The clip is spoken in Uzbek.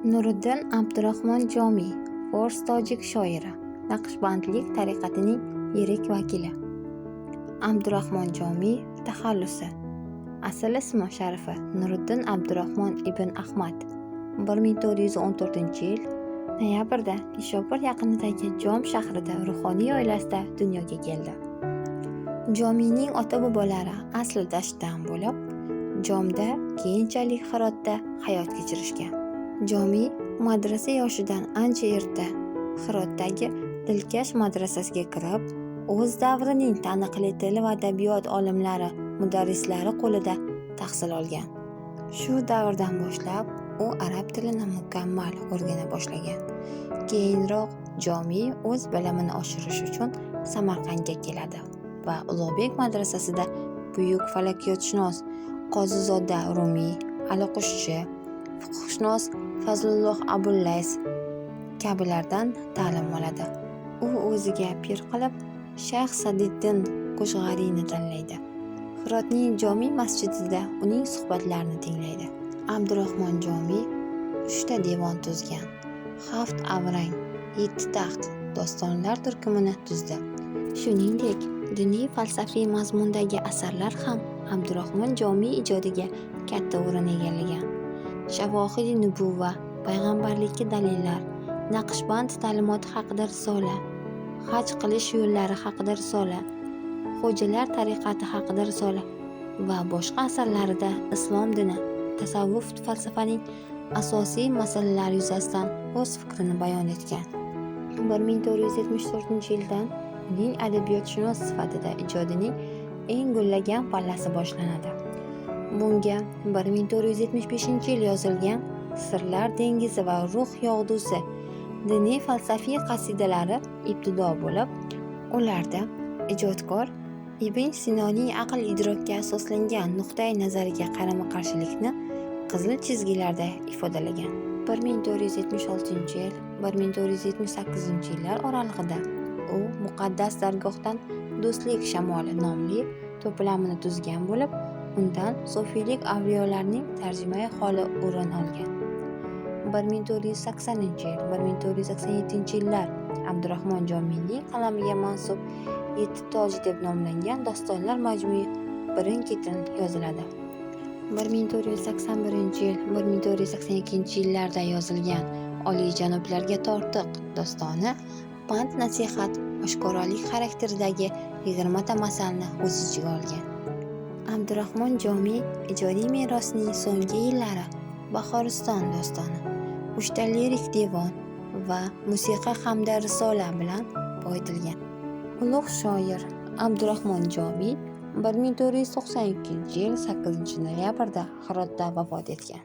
Nuriddin Abdurahmon Jomiy fors-tojik shoiri, naqshbandlik tariqatining yirik vakili. Abdurahmon Jomiy taxallusi. Asl ismi sharifi Nuriddin Abdurahmon ibn Ahmad. 1414-yil noyabrda Nishobur yaqinidagi Jom shahrida ruhoniy oilasida dunyoga keldi. Jomiyning ota-bobolari asli Dashtdan bo'lib, Jomda, keyinchalik Hirotda hayot kechirishgan. Jomiy madrasa yoshidan ancha erta Hirotdagi Dilkash madrasasiga kirib, o'z davrining taniqli til va adabiyot olimlari, mudarrislari qo'lida tahsil olgan. Shu davrdan boshlab u arab tilini mukammal o'rgana boshlagan. Keyinroq Jomiy o'z bilimini oshirish uchun Samarqandga keladi va Ulug'bek madrasasida buyuk falakiyotshunos Qozizoda Rumiy, Aliqushchi, fiqhshunos Fazlulloh Abullays kabilardan ta'lim oladi. U o'ziga pir qilib Shayx Sadiddin Qo'shg'ariyni tanlaydi. Hirotning Jomiy masjidida uning suhbatlarini tinglaydi. Abdurahmon Jomiy 3 ta devon tuzgan. Haft avrang, 7 taxt dostonlar turkumini tuzdi. Shuningdek, diniy falsafiy mazmundagi asarlar ham Abdurahmon Jomiy ijodiga katta o'rin egallagan. Shavohidi nubuvva, payg'ambarlikka dalillar, Naqshband ta'limoti haqida risola, haj qilish yo'llari haqida risola, xo'jalar tariqati haqida risola va boshqa asarlarida islom dini, tasavvuf falsafaning asosiy masalalari yuzasidan o'z fikrini bayon etgan. 1474-yildan uning adabiyotshunos sifatida ijodining eng gullagan pallasi boshlanadi. Bunga 1475-yil yozilgan Sirlar dengizi va ruh yog'dusi diniy falsafiy qasidalari ibtido bo'lib, ularda ijodkor Ibn Sinoning aql idrokka asoslangan nuqtai nazariga qarama-qarshilikni qizil chizgilarda ifodalagan. 1476-yil 1478-yillar oralig'ida u Muqaddas dargohdan do'stlik shamoli nomli to'plamini tuzgan bo'lib, undan sufiylik avliyolarning tarjimai holi o'rin olgan. 1480-yil 1487-yillar Abdurahmon Jomiyning qalamiga mansub 7 toj deb nomlangan dostonlar majmui birin-ketin yoziladi. 1481-yil 1482-yillarda yozilgan Oliyjanoblarga tortiq dostoni pand nasihat, oshkoralik xarakteridagi 20 ta masalni o'z ichiga olgan. Abdurahmon Jomiy ijodiy merosining so'nggi yillari Bahoriston dostoni, 3 ta lirik devon va musiqa hamda risola bilan boyitilgan. Ulug' shoir Abdurahmon Jomiy 1492-yil 8 noyabrda Hirotda vafot etgan.